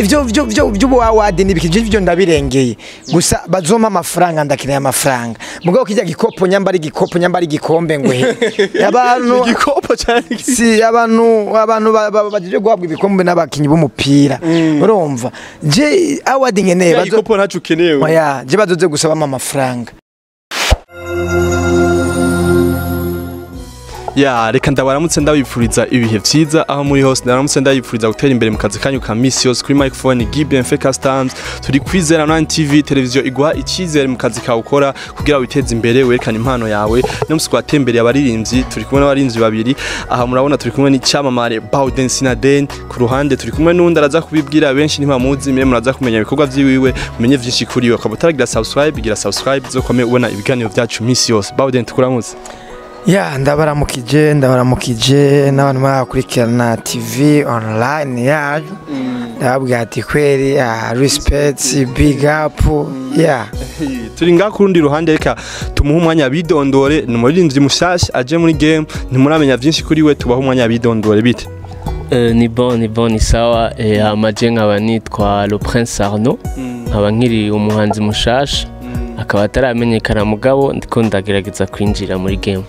Ivyo vyo vyo vy'ubuwawadi nibiki ivyo ndabirengeye, gusa bazompa amafaranga, ndakeneye amafaranga. Mugabo kijya gikopo, nyambara igikopo, nyambara igikombe, ngo he abantu Igikopo cyane. Si abantu baje guhabwa ibikombe n'abakinyi b'umupira, urumva je award nkeneye Igikopo ntaco ukeneye. Oya, je bazoze gusabamo amafaranga. Ya, reka ndabaramutse, ndabipfuriza ibihe vyiza aho muri hose. Ndabaramutse, ndabipfuriza gutera imbere mu kazi kanyu ka misi yose. Kuri microphone Gibe Mfe Customs, turi Kwizera Online TV, televiziyo iguha icyizere mu kazi kawe ukora kugira witeze imbere, werekane impano yawe. No musi twatembereye abaririmbyi, turi kumwe n'abaririmbyi babiri aha murabona. Turi kumwe n'icyamamare Bauden Sinaden, ku ruhande turi kumwe n'undi araza kubibwira, benshi ntibamuzi, mwe muraza kumenya ibikorwa vyiwiwe, umenye vyinshi kuri we. Ukaba utaragira subscribe, gira subscribe zokome ubona ibiganiro byacu misi yose. Bauden, tukuramutse. Ya, ndabaramukije, ndabaramukije n'abantu barakurikirana TV online yacu. Ndababwira ati kweri, respect, big up, yeah. Turi ngaha ku rundi ruhande, reka tumuhe umwanya bidondore. Ni umuririmbyi mushasha aje muri game, ntimuramenya vyinshi kuri we, tubahe umwanya bidondore. Bite? Ni bon, ni bon, ni sawa. Amaje nkaba nitwa Le Prince Arnaud, nkaba nkiri umuhanzi mushasha, akaba ataramenyekana, mugabo ndiko ndagerageza kwinjira muri game,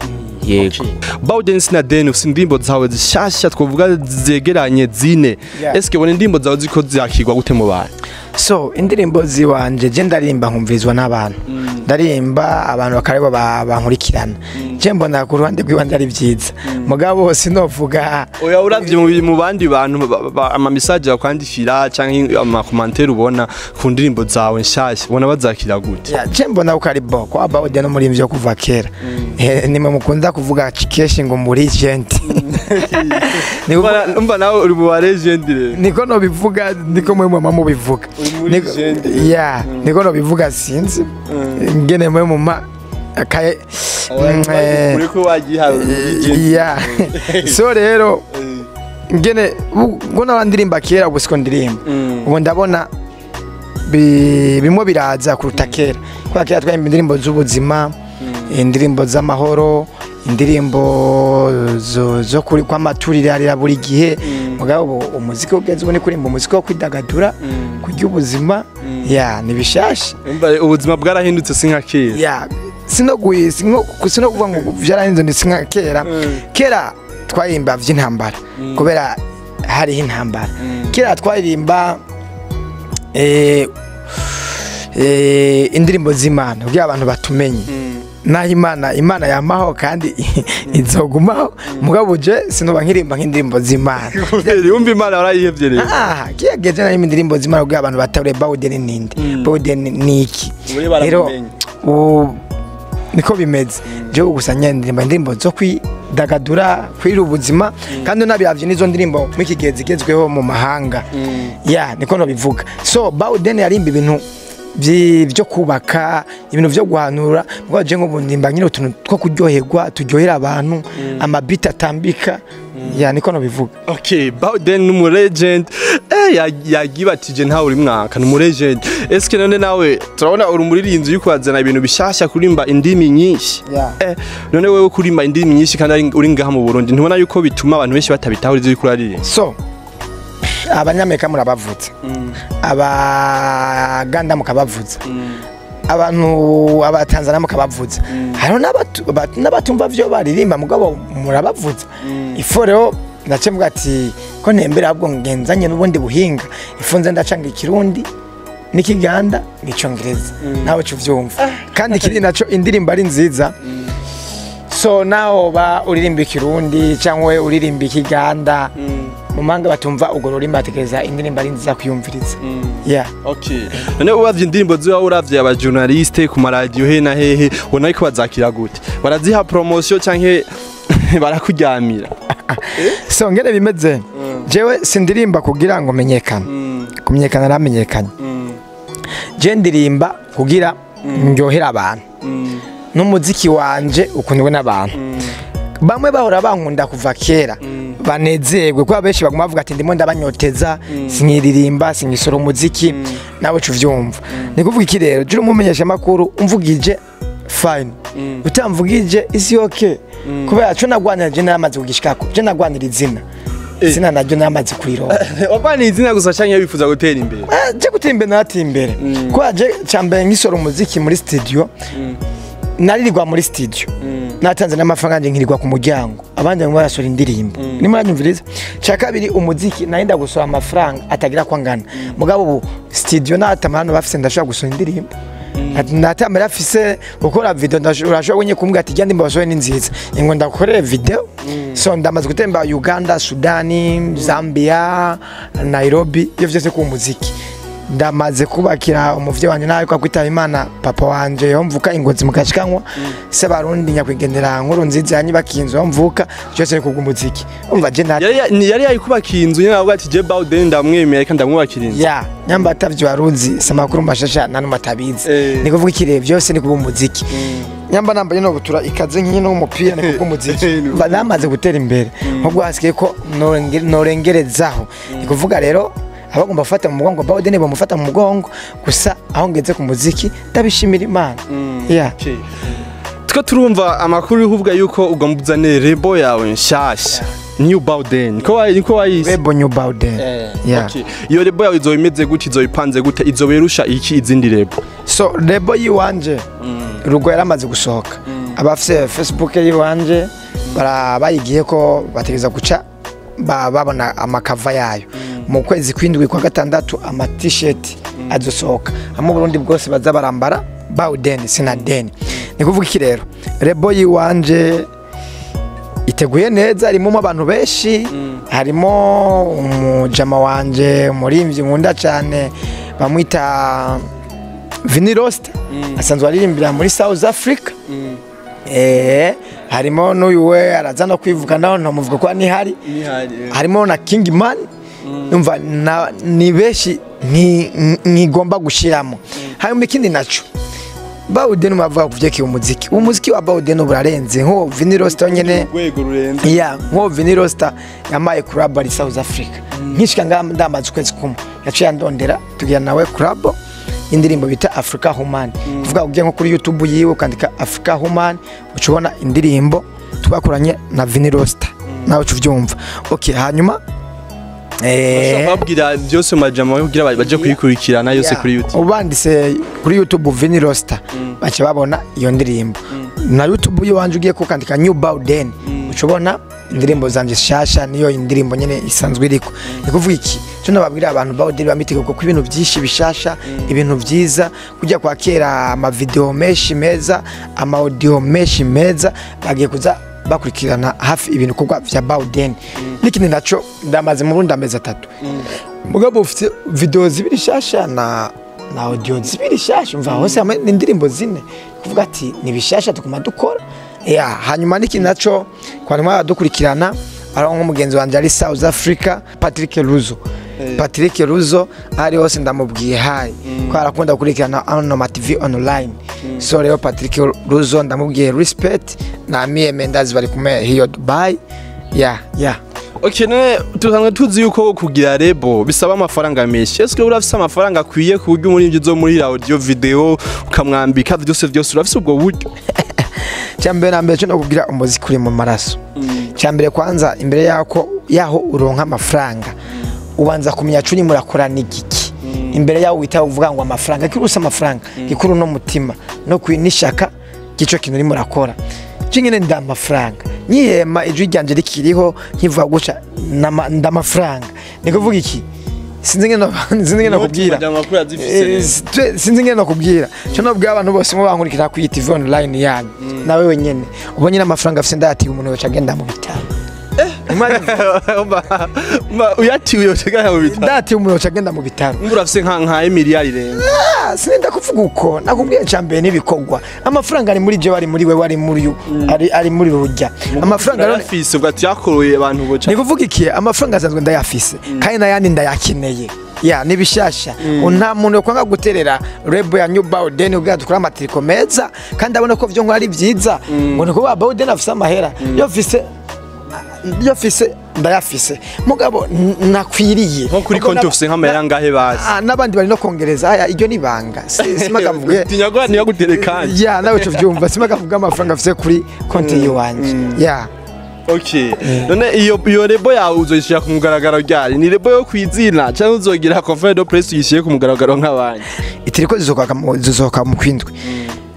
yego. Bauden Sinaden, ufise indirimbo zawe zishasha twavuga zegeranye zine. Eske ubona indirimbo zawe ziko zakirwa gute mu bantu? So indirimbo ziwanje, je ndarimba nkumvizwa n'abantu, ndarimba abantu bakareba, bankurikirana. Je mbona ku ruhande rw'iwanje ari byiza, mugabo sinovuga. Oya, uravye mu bandi bantu, ama message bakwandikira canke ama commentaire ubona ku ndirimbo zawe nshasha, ubona bazakira gute? Ya, je mbona ko ari bo kwa Bauden no muri ivyo kuva kera. Nimwe mukunda kuvuga kenshi ngo muri legend. Umva nawe uri mu ba legend rero. Niko no bivuga, niko mwe mama mubivuga. Uri muri legend. Ya, niko no bivuga, sinzi ngene mwe muma akaye. Uri ko wagihawe legend. Ya, so rero ngene ngo narandirimba kera, ubu siko ndirimba. Ubu ndabona bimwe biraza kuruta kera, kubera kera twaririmba indirimbo z'ubuzima, indirimbo z'amahoro, indirimbo zo kuri kw'amaturirarira buri gihe. Mugabo ubu umuziki ugeze ubu ni kuririmba umuziki wo kwidagadura, kurya ubuzima. Ya, ni bishasha. Umva, ubuzima bwarahindutse, si nka kera. Ya, sino kuvuga ngo vyarahinze, ni sinka kera. Kera twaririmba vy'intambara kubera hariho intambara. Kera twaririmba indirimbo z'Imana kugira abantu batumenye, naho Imana yamaho kandi izogumaho, mugabo je sinoba nkirimba nk'indirimbo z'Imana. Kubera wumva Imana warayihevye rero. Ah, kiyageze narimo indirimbo z'Imana kugira abantu batabure Bauden ninde, Bauden niki. Muri Rero baramumenye. Niko bimeze. Jewe gusa nyene ndirimba indirimbo zo kwidagadura, kwira ubuzima, kandi unabiravye n'izo ndirimbo muri iki gihe zigezweho mu mahanga. Ya, niko nobivuga. So Bauden yarimba ibintu byo kubaka, ibintu byo guhanura, mugabo je ngo ndimba nyine utuntu two kuryoherwa, turyohera abantu, amabita atambika. Ya, niko nobivuga. Okay, Bauden ni umu legend. Yagibatije ntawe uri mwaka, ni umu legend. Eske none nawe turabona uri umuririmbyi uri kurazana ibintu bishasha, kurimba indimi nyinshi. None wewe kurimba indimi nyinshi kandi uri ngaha mu Burundi, ntubona yuko bituma abantu benshi batabitahura ivyo uriko uraririmba? So Abanyamerika murabavuza, Abaganda mukabavuza, abantu Abatanzania mukabavuza, hariho n'abatumva vyo baririmba, mugabo murabavuza. Ifo rero ndace mvuga ati ko ntembera, ahubwo ngenzanye n'ubundi buhinga, ifo nze ndacanga Ikirundi n'Ikiganda n'Icongereza, nawe uca uvyumva. Kandi ikindi naco, indirimbo ari nziza, so naho ba uririmba Ikirundi cyangwa uririmba Ikiganda mu mahanga batumva urwo rurimi, bategereza indirimbo ari nziza kuyumviriza, yeah. Okay. None uravye indirimbo ziba, uravye aba journaliste ku maradiyo he na hehe, ubona yuko bazakira gute? Baraziha promotion canke barakuryamira? So ngene bimeze, jewe sindirimba kugira ngo menyekane, kumenyekana naramenyekanye. Je ndirimba kugira ndyohere abantu, n'umuziki wanje ukundwe n'abantu. Bamwe bahora bankunda kuva kera banezerwe, kuko benshi baguma bavuga ati ndimo ndabanyoteza, sinkiririmba, sinkisora umuziki, nawe uca uvyumva. Ni kuvuga iki rero, jya umumenyesha amakuru, umvugije fine, utamvugije isi okay, kubera co nagwanira je naramaze kugishikako. Je nagwanira izina. Izina naryo namaze kurironka. Wagwaniye izina gusa canke wifuza gutera imbere? Je gutera imbere narateye imbere. Kubera je cambere nkisora umuziki muri studio, naririrwa muri studio, natanze n'amafaranga yanje nkirirwa ku muryango, abandi bamwe barasora indirimbo. Ni muranyumviriza. Cya kabiri, umuziki narinda gusora amafaranga atagira ko angana, mugabo ubu studio natamana bafise ndashobora gusora indirimbo, natamara afise gukora video, urashobora wenye kumbwira ati genda imbasoye ni nziza, ingo ndakorere video. So ndamaze gutemba Uganda, Sudani, Zambia, Nairobi, iyo vyose ku muziki. Ndamaze kubakira umuvyeyi wanje nawe kwa kwitaba Imana, papa wanje yomvuka ingozi mu gashikanwa se barundi nyakwigendera nkuru nziza yanyibakiye inzu yomvuka, byose ni kubw'umuziki. Umva je Yari yayikubakiye inzu nyene, avuga ati je Bawden ndamwemera, reka ndamwubakira inzu. Ya nyamba atavyo waruzi si amakuru mashasha nta numwe atabizi. Ni kuvuga ikirere byose ni kubw'umuziki. Nyamba nambaye no butura ikaze nk'iyi n'umupira ni kubw'umuziki. Mba namaze gutera imbere, ahubwo hasigaye ko norengerezaho. Ni kuvuga rero abagomba gufata mu mugongo Bawden bamufata mu mugongo gusa, aho ngeze ku muziki ndabishimira Imana. Yeah. Okay. Twe turumva amakuru y'ukuvuga yuko ugomba uzane label yawe nshasha, New Bawden, ko wayise? Label New Bawden. Yeah. Okay. Iyo label yawe izoba imeze gute, izoba ipanze gute, izoba irusha iki izindi label? So label yiwanje rugo yaramaze gusohoka. Abafise Facebook yiwanje bayigiye ko bategeza guca babona amakava yayo. Mu kwezi kw'indwi kwa gatandatu ama t-shirt azosohoka, hamwe Burundi bwose baza barambara Bawden sina deni. Ni kuvuga iki rero, label yiwanje iteguye neza, harimo abantu benshi, harimo umujama wanje umurimbyi nkunda cyane bamwita Vinny Rosta, asanzwe aririmbira muri South Africa. Harimo n'uyu we araza no kwivuga naho ntamuvuga ko nihari, harimo na King Man. Numva ni benshi nkigomba gushiramo. Hanyuma ikindi naco, Bawden bavuga kuvyerekeye umuziki, umuziki wa Bawden burarenze nko Vinny Rosta nyene. Urwego rurenze. Ya nko Vinny Rosta yamaye club ari South Africa, nkishika ngaha ndamaze ukwezi kumwe yaciye andondera tugira nawe club indirimbo bita Africa Human. Kuvuga ugiye nko kuri YouTube yiwe ukandika Africa Human uca ubona indirimbo twakoranye na Vinny Rosta, nawe uca uvyumva. Okay, hanyuma Bashobora kubabwira byose mu majambo kugira baje kuyikurikirana yose kuri YouTube. Ubanditse kuri YouTube Vinny Rosta baca babona iyo ndirimbo. Na YouTube yiwanje ugiye kukandika New Bawden uca ubona indirimbo zanje shasha, niyo indirimbo nyene isanzwe iriko. Ni kuvuga iki cyo nababwira abantu, Bawden bamitego kuko ibintu byinshi bishasha, ibintu byiza kujya kwa kera, ama video menshi meza, ama audio menshi meza, bagiye kuza bakurikirana hafi ibintu korwa vya Bawden. N'ikindi naco, ndamaze mu Burundi amezi 3, mugabo ufite video zibiri shasha na audio zibiri shasha, umva hose hamwe ni indirimbo zine. Kuvuga ati ni bishasha tuguma dukora. Ya hanyuma n'ikindi naco, kwa nyuma dukurikirana ari nk'umugenzi wanje ari South Africa, Patrick Ruzo. Patrick Ruzo ari hose ndamubwiye hi, ko arakunda gukurikirana Anoma TV online. So rero Patrick Ruzo ndamubwiye respect, na Mie Mendazi bari kumwe hiyo Dubai. Ya. Okay, none tusanzwe tuzi yuko kugira label bisaba amafaranga menshi. Ese urafise amafaranga akwiye ku buryo umuririmbyi zo muri audio video ukamwambika vyose vyose, urafise ubwo buryo? Cyambere na mbere cyo no umuziki uri mu maraso. Cyambere kwanza imbere yako yaho uronka amafaranga, ubanza kumenya curi murakora n'igiki. Imbere yaho wita uvuga ngo amafaranga kirusa, amafaranga gikuru no mutima no kwinishaka gico kintu uri murakora. Cingene nda amafaranga nyihema ijwi ryanje rikiriho nkivuga guca nda amafaranga. Ni kuvuga iki, sinzi ngene nakubwira. Amakuru azifise rero. Sinzi ngene nakubwira. Cyo nabwira abantu bose mu bankurikira kuri TV online yanyu, nawe wenyene ubonye n'amafaranga afise ndayatiye umuntu yoca agenda mu bitaro. Uyatiwe yoca mu bitaro? Ndatiye umuntu yoca agenda mu bitaro. Mbura urafise nka miliyari irenga? Sinenda kuvuga uko nakubwiye, cyambere n'ibikorwa. Amafaranga ari muri je, bari muri we, wari muri yu ari muri rujya amafaranga rero. Urayafise ubwo ati yakoroye abantu boca. Ni kuvuga iki, amafaranga asanzwe ndayafise kandi n'ayandi ndayakeneye. Ya nibishasha, nta muntu yokwanga guterera label ya New Bawden ubwo dukora amatiriko meza kandi abona ko vyo nkora ari byiza, ngo ni kuba Bawden afise amahera yo fise, yo fise ndayafise, mugabo nakwiriye. Nko kuri Ubwo konti ufise nk'amahera angahe basi? N'abandi bari no kongereza aya, iryo ni banga. Simakavuge. Utinya ko niyo guterekanye. Ya nawe cyo vyumva, simakavuga amafaranga afise kuri konti yiwanje. Ya. Okay, none iyo label yawe uzoyishyira ku mugaragaro ryari? Ni label yo kwizina cyangwa uzogira conférence de presse uyishyire ku mugaragaro nk'abandi? Itiriko zizosohoka mu kwindwi.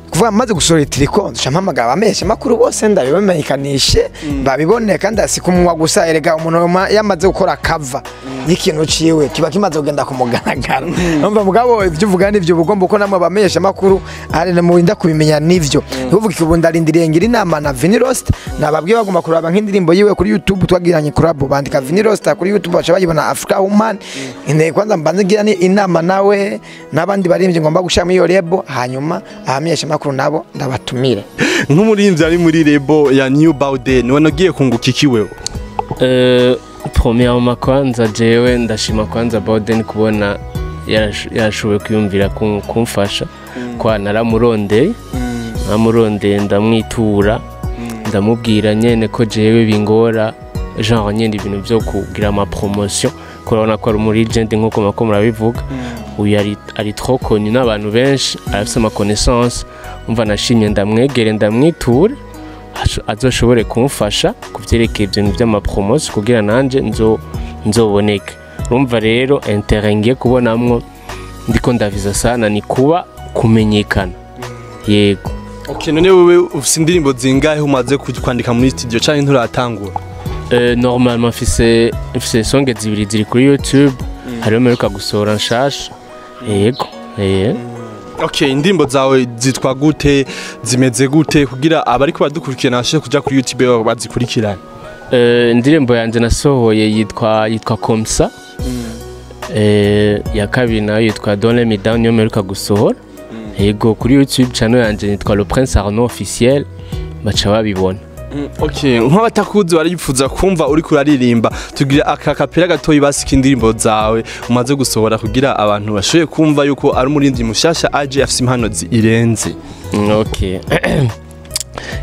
Kuvuga maze gusohora itiriko, nca mpamagara abamenyesha makuru bose, ndabibamenyekanishe babibone, kandi si ku munwa gusa. Erega umuntu yamaze gukora cover y'ikintu ciwe, kiba kimaze kugenda ku mugaragaro. Numva mugabo ivyo uvuga nivyo, bugomba uko namwe abamenyesha makuru ari murinda kubimenya nivyo. Nuvuga iki, ubu ndarindiriye ngira inama na Vinirost. Nababwiye bagomba kuraba nk'indirimbo yiwe kuri YouTube twagiranye collab, bandika Vinirost kuri YouTube baca bayibona, Africa Woman. Inteye kwanza mbanze ngira ni inama nawe n'abandi baririmbyi ngomba gushira iyo label, hanyuma abamenyesha makuru nabo ndabatumire. Nk'umuririmbyi ari muri label ya New Bowden, ubona ugiye kunguka iki wewe? Premièrement, kwanza jewe ndashima kwanza Bowden kubona yarashoboye kwiyumvira kumfasha kwa naramurondeye, ndamwitura, ndamubwira nyene ko jewe bingora genre nyene ibintu byo kugira ama promotion, kurabona ko ari umu legend nkuko mako murabivuga. Uyu ari trop connu n'abantu benshi, arafise ama connaissance. Umva, nashimye ndamwegere, ndamwiture azoshobore kumfasha ku vyerekeye ibyo bintu by'ama promotion kugira nanje nzoboneke. Urumva rero, intérêt ngiye kubonamwo, ndiko ndaviza sana, ni kuba kumenyekana, yego. Okay, none wewe ufise indirimbo zingahe umaze kwandika muri studio, canke nturatangura? Normalement mfise song zibiri ziri kuri YouTube, hariho mperuka gusohora nshasha, yego. Okay, indirimbo zawe zitwa gute, zimeze gute, kugira abariko badukurikirana bashobore kuja kuri YouTube bazikurikirane? Indirimbo yanje nasohoye yitwa Komsa. Ya kabiri nayo yitwa Don't Let Me Down, niyo mperuka gusohora. Yego, kuri YouTube channel yanje nitwa Le Prince Arnaud Officiel, baca babibona. Okay, nk'abatakuzi barifuza kumva uriko uraririmba, tugira aka kapera gatoyi basi k'indirimbo zawe umaze gusohora, kugira abantu bashoboye kumva yuko ari umuririmbyi mushasha aje afise impano irenze. Ok.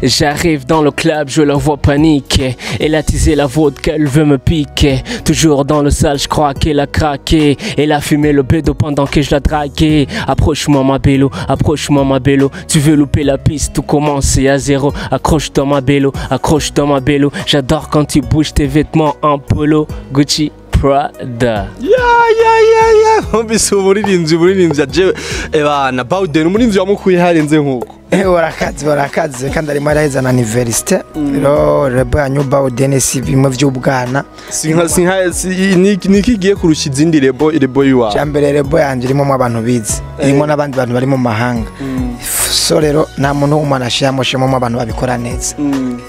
J'arrive dans le club, je la vois paniquer. Elle a teasé la vodka, elle veut me piquer. Toujours dans le sale, je crois qu'elle a craqué. Elle a fumé le bédo pendant que je la draguais. Approche-moi ma bello, approche-moi ma bello. Tu veux louper la piste, tout commencer à zéro. Accroche-toi ma bello, accroche-toi ma bello. J'adore quand tu bouges tes vêtements en polo. Gucci, Prada. Ya, numvise umuririmbyi aje ebana Bawden, umuririmbyi wamukuye harenze nkuko. Barakaze, barakaze, kandi arimo araheza na université. Rero label ya New Bawden si bimwe vy'ubwana. Sinka niki igiye kurusha izindi label yiwawe? Cyambere, label yanje irimo abantu bize, irimo n'abandi bantu bari mu mahanga. So rero nta muntu w'umuntu ashiramo, shiramo abantu babikora neza,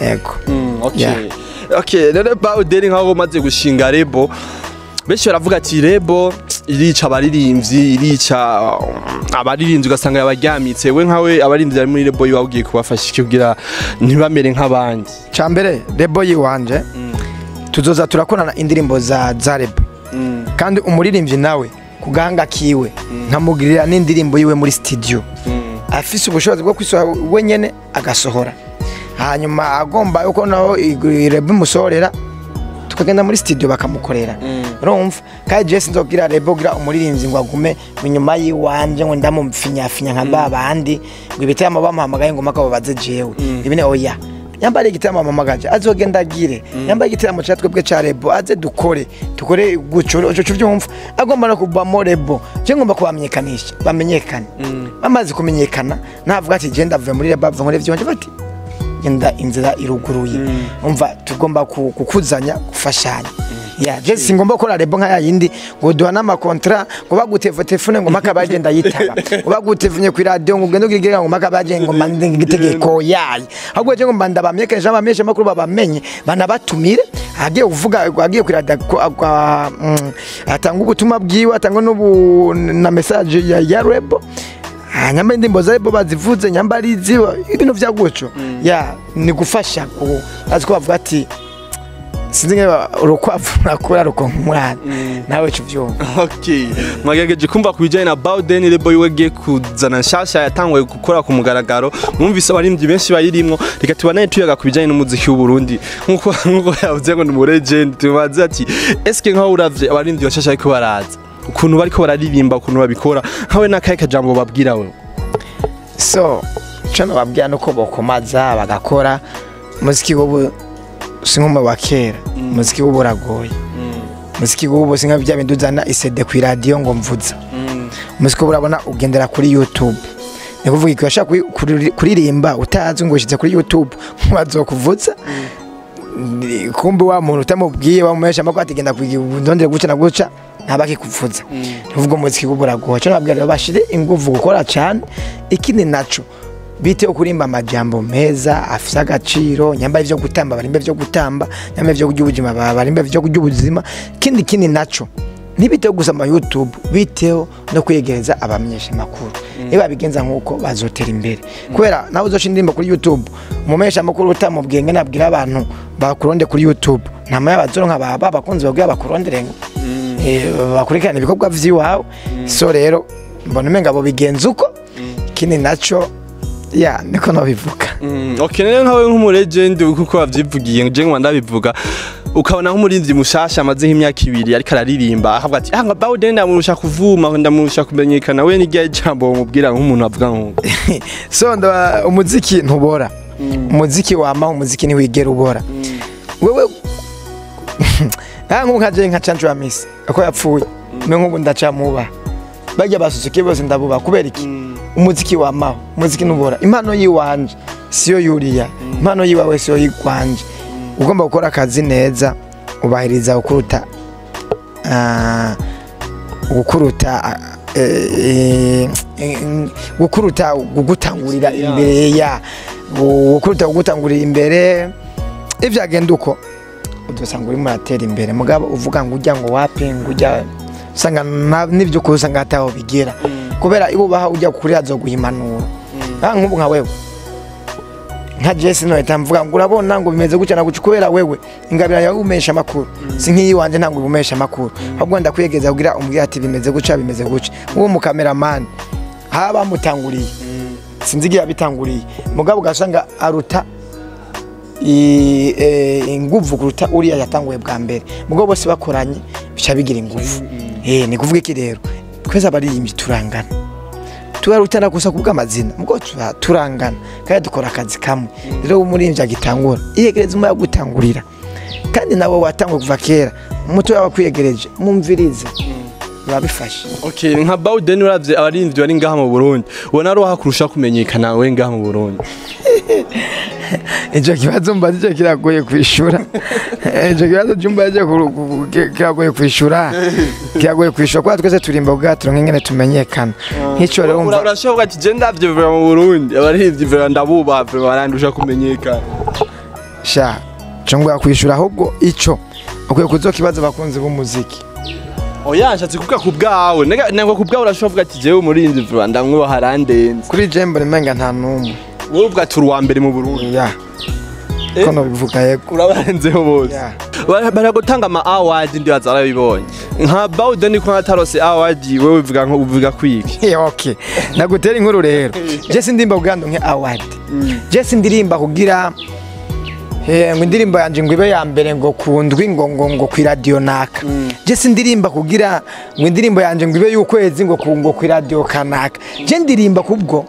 yego. Okay. Yeah. Okay, rero Bawden, nkaho umaze gushinga label, benshi baravuga ati label irica abaririmbyi, irica abaririmbyi, ugasanga yabaryamitse. We nkawe, abaririmbyi bari muri label yiwawe ugiye kubafasha iki kugira ntibamere nk'abandi? Cyambere, label yiwanje tuzoza turakorana indirimbo za label, kandi umuririmbyi nawe ku gahanga kiwe nkamugirira n'indirimbo yiwe muri studio, afise ubushobozi bwo kwisohora wenyene agasohora, hanyuma agomba yuko naho label imusohorera, tukagenda muri studio bakamukorera. Urumva, kandi je sinzogira label kugira umuririmbyi ngo agume inyuma yiwanje, ngo ndamumfinyafinya nka ba bandi, ngo ibitaramo bamuhamagaye ngo mpaka babaze jewe. Ibi ni oya. Nyamba ari igitaramo bamuhamagaje, azogenda agire. Nyamba ari igitaramo ca twebwe ca label, aze dukore gutyo. Uco uvyumva, agomba no kuvamo label, je ngomba kubamenyekanisha bamenyekane. Bamaze kumenyekana, navuga ati je ndavuye muri label, avuga nkore vyonje, bati genda, inzira iruguruye. Umva, tugomba gukuzanya, gufashanya. Ya, je singomba gukora label nka yindi ngo duha n'ama contrat, ngo baguteva telefone ngo mpaka bagenda yitaba, ngo bagutevunye ku radio ngo ugende ugire ngo mpaka bagenda, ngo mande itegeko yayi. Ahubwo je ngo ndabamenyekanisha, abamenyesha makuru babamenye, banabatumire. Agiye kuvuga, agiye ku radio, atanga ubutumwa bwiwe, atanga n'ubu na message ya label, hanyuma indirimbo za label bazivuze, nyamba ari iziba, ibintu vya gutyo. Ya, ni gufasha ku azi ko bavuga ati sinzi ngene urukwavu rurakura rukonka umwana, nawe cyo uvyumva. Okay, mwagerageje kumva ku bijyanye na Bawden, label yiwe agiye kuzana nshasha yatanguye gukora ku mugaragaro. Mwumvise abaririmbyi benshi bayirimwo. Reka tubanaye tuyaga ku bijyanye n'umuziki w'u Burundi, nkuko yavuze ngo ni mu legend. Tubaze ati eske nkaho uravye abaririmbyi bashasha ariko baraza, ukuntu bariko bararirimba, ukuntu babikora, nkawe n'akahe kajambo babwira wewe? So cyo nababwira nuko bokomaza bagakora umuziki w'ubu. si nk'umwe wa kera. Umuziki w'ubu uragoye. Umuziki w'ubu si nka bya bindi uzana isede ku iradiyo ngo mvuza. Umuziki w'ubu urabona ugendera kuri YouTube. Ni kuvuga iki, urashaka kuririmba utazi ngo ushyize kuri YouTube bazokuvuza. Kumbe wa muntu utamubwiye wamumesha amakuru ati genda ndondere guca na guca ntabakikuvuza. Ni kuvuga umuziki w'ubu uragoye. Cyo nababwira rero bashire inguvu gukora cyane. Ikindi naco bite ukurimba amajambo meza afise agaciro, nyamba ivyo gutamba barimbe ivyo gutamba, nyamba ivyo kurya ubuzima barimbe ivyo kurya ubuzima. Kindi naco ntibiteho gusa ama YouTube, biteho no kwegereza abamenyesha makuru. Niba babigenza nkuko bazotera imbere. Kubera nawe uzosha indirimbo kuri YouTube, umumenyesha makuru utamubwiye ngene abwira abantu bakuronde kuri YouTube, nta maya bazoronka baba bakunzi babwira bakurondere bakurikirana ibikorwa vy'iwawe. So rero mbona umenga bo bigenza uko. Ikindi naco ya niko nabivuga. Okay, rero nkawe nk'umulegend kuko wavyivugiye je nkwa ndabivuga, ukabona nk'umurinzi mushasha amaze nk'imyaka 2 ariko araririmba akavuga ati ah Bawden ndamurusha kuvuma, ndamurusha kumenyekana, we ni rya jambo mubwira nk'umuntu avuga nkuko? So umuziki ntubora. Umuziki wamaho, umuziki ntiwigera ubora. Wewe nka nkaje nka Canjo Amisi uko yapfuye mbe nk'ubu ndacamuba bajya basusuke bose ndabuba. Kubera iki? Umuziki wamaho, umuziki ntubora. Impano yiwanje siyo yuriya, impano yiwawe siyo yikwanje. Ugomba gukora akazi neza, ubahiriza ukuruta gukuruta gugutangurira imbere ya gukuruta gugutangurira imbere. Ivyagenda uko udusanga uri muratera imbere. Mugabo uvuga ngo ujya ngo wapi ngo ujya usanga n'ivyo usanga ataho bigera. Kubera ibubaha ujya kuri azoguha impanuro. Nkubu nka wewe nka Jesse no mvuga ngo urabona ngo bimeze gutya na gutya, kubera wewe ingabira yawe umesha makuru si nkiyi wanje ntango umesha makuru, ahubwo ndakwegeza kugira umbwira ati bimeze gutya bimeze gutya. Uwo mu cameraman haba mutanguriye sinzi yabitanguriye, mugabo ugasanga aruta inguvu kuruta uriya yatanguye bwa mbere. Mugabo bose bakoranye bica bigira inguvu. Ni kuvuga iki rero, twese abaririmbyi turangana, tubarutana gusa kubwa amazina, mugabo turangana kandi dukora akazi kamwe. Rero umuririmbyi agitangura iyegereza umuya gutangurira, kandi nawe watanguye kuva kera umuto yawe kwiyegereje mumvirize urabifashe. Okay, nka Bawden uravye abaririmbyi bari ngaha mu Burundi, ubona ari hakurusha kumenyekana we ngaha mu Burundi? Ico kibazo mbaze kiragoye kwishura. Ico kibazo cyumbaje kiragoye kwishura. Kiragoye kwishura kwa twese turimba ubwato nk'ingene tumenyekana. Nkico rero umva urashobora ati je ndavye vuba mu Burundi abaririmbyi vuba ndabuba vuba barandusha kumenyekana. Sha cyo kwishura ahubwo ico ukwiye kuzokibaza abakunzi b'umuziki. Oya nshatse kuvuga ku bwawe, nanga ku bwawe urashobora kuvuga ati jewe umuririmbyi vuba ndamwubaha arandenze. Kuri jembo nimenga nta numwe. Wowe uvuga ati uri uwa mbere mu Burundi. Ya. Kono bivuga yego. Urabarenzeho bose. Baragutanga ama award ndi bazarabibonye. Nka Bawden ko atarose award wewe uvuga nko uvuga kwiki. Okay. Nagutera inkuru rero. Je sindimba kugira nke award. Je sindirimba kugira ngo indirimbo yanje ngo ibe ya mbere ngo kundwi ngo ngo ngo ku radio naka. Je sindirimba kugira ngo indirimbo yanje ngo ibe y'ukwezi ngo ngo ku radio kanaka. Je ndirimba kubwo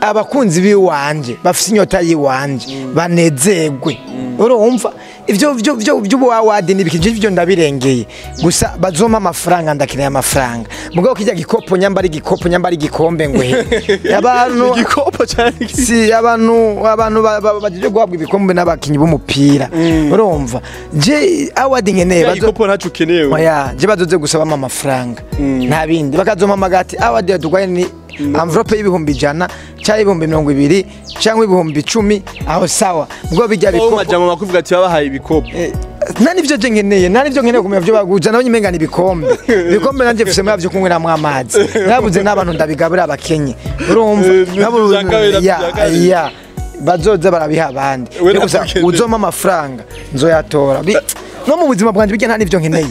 abakunzi biwanje bafise inyota yiwanje banezerwe. Urumva ivyo vyo vyo by'ubuwawadi nibiki ivyo ndabirengeye gusa bazoma amafaranga ndakeneye amafaranga. Mugabo kijya gikopo nyamba ari gikopo nyamba ari gikombe ngo he abantu igikopo cyane si abantu baje guhabwa ibikombe n'abakinyi b'umupira. Urumva je award nkeneye bazo igikopo ntacu ukeneye. Oya je bazoze gusaba amafaranga nta bindi bakazoma amagati award yadugwaye ni envelope y'ibihumbi 100 cyangwa ibihumbi 20 cyangwa ibihumbi 10 aho sawa. Mugabo bijya bikopo majambo makuvuga ati babahaye ibikopo nani ivyo je nkeneye nani ivyo nkeneye kumenya byo baguza nabo nyimenga ni ibikombe ibikombe nanje mfise muri byo kunyweramwo amazi nabuze n'abantu ndabigabura abakenye. Urumva ya bazoza barabiha abandi gusa uzoma amafaranga nzoyatora. No mu buzima bwanje bijya nta nivyo nkeneye.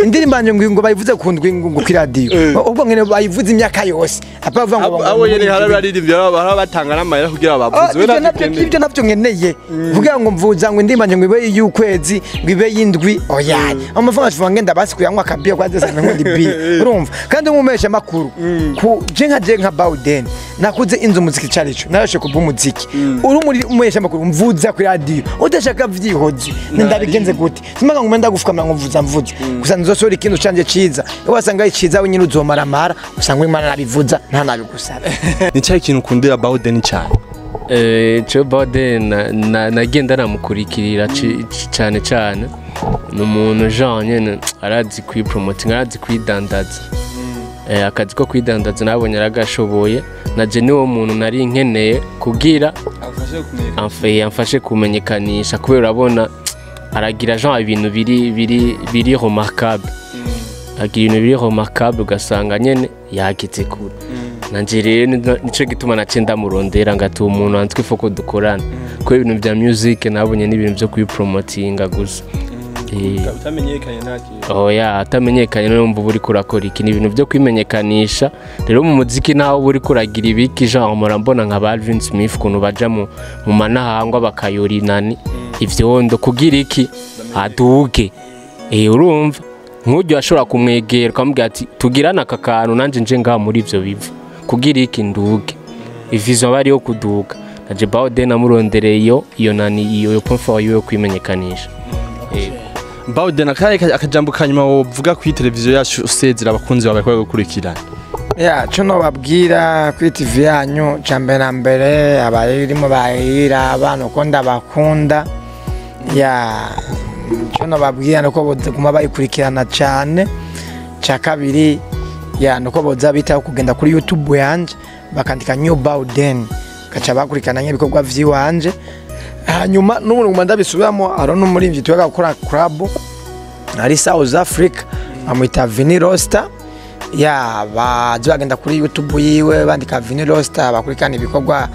Indirimbo yanje ngo bayivuze ku ndwi ngo ku radio. Ubwo nkeneye bayivuze imyaka yose. Apa bavuga ngo abo nyene hari abaririmbyi baba batanga n'amahera kugira bavuze. We navyo navyo nkeneye. Kugira ngo mvuza ngo indirimbo yanje ngo ibe y'ukwezi, ngo ibe y'indwi. Oya. Amafaranga ashobora ngenda basi kuyanywa akabiya kwa desa ngo ndi bi. Urumva? Kandi umumesha makuru. Ku je nka Bawden. Nakuze inzu muziki carico. Narashe kuba umuziki. Uri muri umesha makuru mvuza ku radio. Udashaka vyihoze. Ndabigenze gute? Simanga ngo menda gufukamira ngo mvuza mvuza. Gusa nzosora ikintu canje ciza. Wasanga iciza we nyine uzomaramara, usanga Imana nabivuza nta nabigusaba. Ni cyayi kintu ukundira Bawden cyane? Cyo Bawden nagenda namukurikirira cyane cyane. Ni umuntu Jean nyene arazi kwipromoting, arazi kwidandaza. Akazi ko kwidandaza nabonye aragashoboye. Naje niwo muntu nari nkeneye kugira amfashe kumenyekanisha kubera urabona aragira Jean ibintu biri remarquable. Agira ibintu biri remarquable ugasanga nyene yageze kure. Nanje rero nico gituma nace ndamurondera ngati umuntu antwe ifoko dukorana. Kuko ibintu bya music nabonye n'ibintu byo kwipromotinga gusa. Utamenyekanye nta kintu. Oya, atamenyekanye no mvuba uri kurakora iki ni ibintu byo kwimenyekanisha. Rero mu muziki naho uri kuragira ibiki Jean mpora mbona nka Alvin Smith kuntu baja mu manahangwa bakayora inani ivyondo kugira iki aduge. Urumva nk'uryo ashobora kumwegera ukamubwira ati tugirana aka kantu nanje nje ngaha muri ivyo bivu kugira iki nduge. Ivizo bari yo kuduga. Naje Bawden amurondereye iyo nani iyo point fort yo kwimenyekanisha. Bawden akajambo kanyuma wovuga kuri televiziyo yacu usezera abakunzi bawe kwa gukurikirana. Ya cyo no babwira kuri TV yanyu cambere na mbere abarimo bahira abantu ko ndabakunda. Ya cyo no babwira nuko bozaguma bayikurikirana cyane. Cya kabiri ya nuko boza bitaho kugenda kuri YouTube yanje bakandika New Bawden gaca bakurikirana ibikorwa vyiwanje. Hanyuma n'ubu nguma ndabisubiramo aro n'umurimvyi tuyaga gukora club ari South Africa amwita Vinny Roster. Ya baje bagenda kuri YouTube yiwe bandika Vinny Roster bakurikirana ibikorwa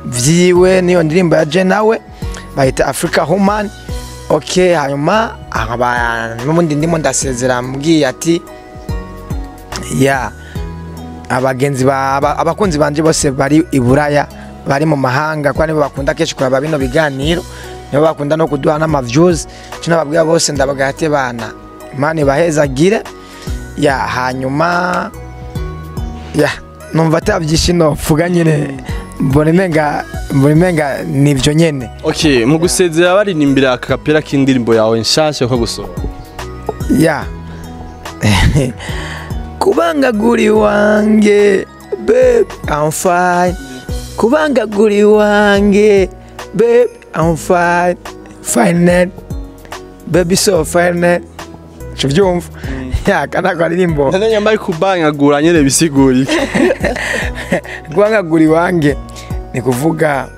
vyiwe niyo ndirimbo ya je nawe bayita Africa Human. Okay, hanyuma n'ubundi ndimo ndasezera mbwiye ati ya abagenzi abakunzi banje bose bari i Buraya bari mu mahanga kwa nibo bakunda keshi kuraba bino biganiro nibo bakunda no kuduha n'ama views cyo nababwira bose ndabagate bana Imana bahezagire. Ya hanyuma ya numva atabyishino mvuga nyine mbona imenga nivyo nyene. Okay, mu gusezera baririmbira akapera k'indirimbo yawe nshasha ko gusoma. Ya kubangaguri wange babe I'm fine. Kubangaguri wange babe I'm fine. Fine baby so fine. Chuvyumva ya kana kwaririmbo nane nyambaye kubangagura nyene bisiguri. Kubangaguri wange ni kuvuga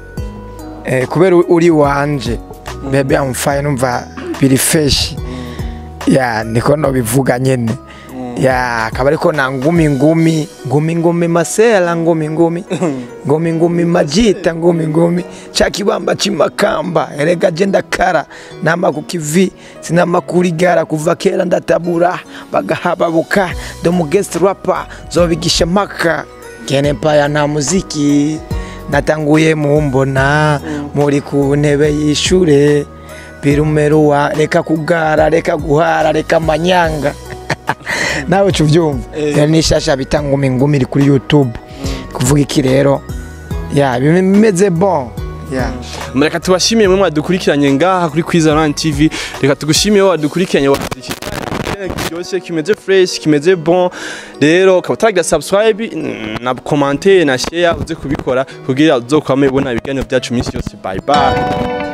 kubera uri wanje baby I'm fine umva biri fresh. Ya niko no bivuga nyene. Ya akaba ariko na ngumi ngumi ngumi ngumi masela ngumi ngumi ngumi ngumi majita ngumi ngumi chakibamba chimakamba erega jenda kara nama kukivi sinama kurigara kuva kera ndatabura bagahababuka do guest rapper zobigisha maka kene paya na muziki natanguye mumbona muri ku ntebe y'ishure birumeruwa reka kugara reka guhara reka manyanga. Nawe uvyumva rero nishasha bita ngumi ngumi iri kuri YouTube kuvuga iki rero ya bimeze bon. Ya mureka tubashimiye mwe mwadukurikiranye ngaha kuri Kwizera Online TV. Reka tugushimiye wadukurikiranye kiryoshye kimeze fresh kimeze bon. Rero ukaba utaragira subscribe na commenter na share uze kubikora kugira uzokwame ubona ibiganiro byacu iminsi yose. Bye bye.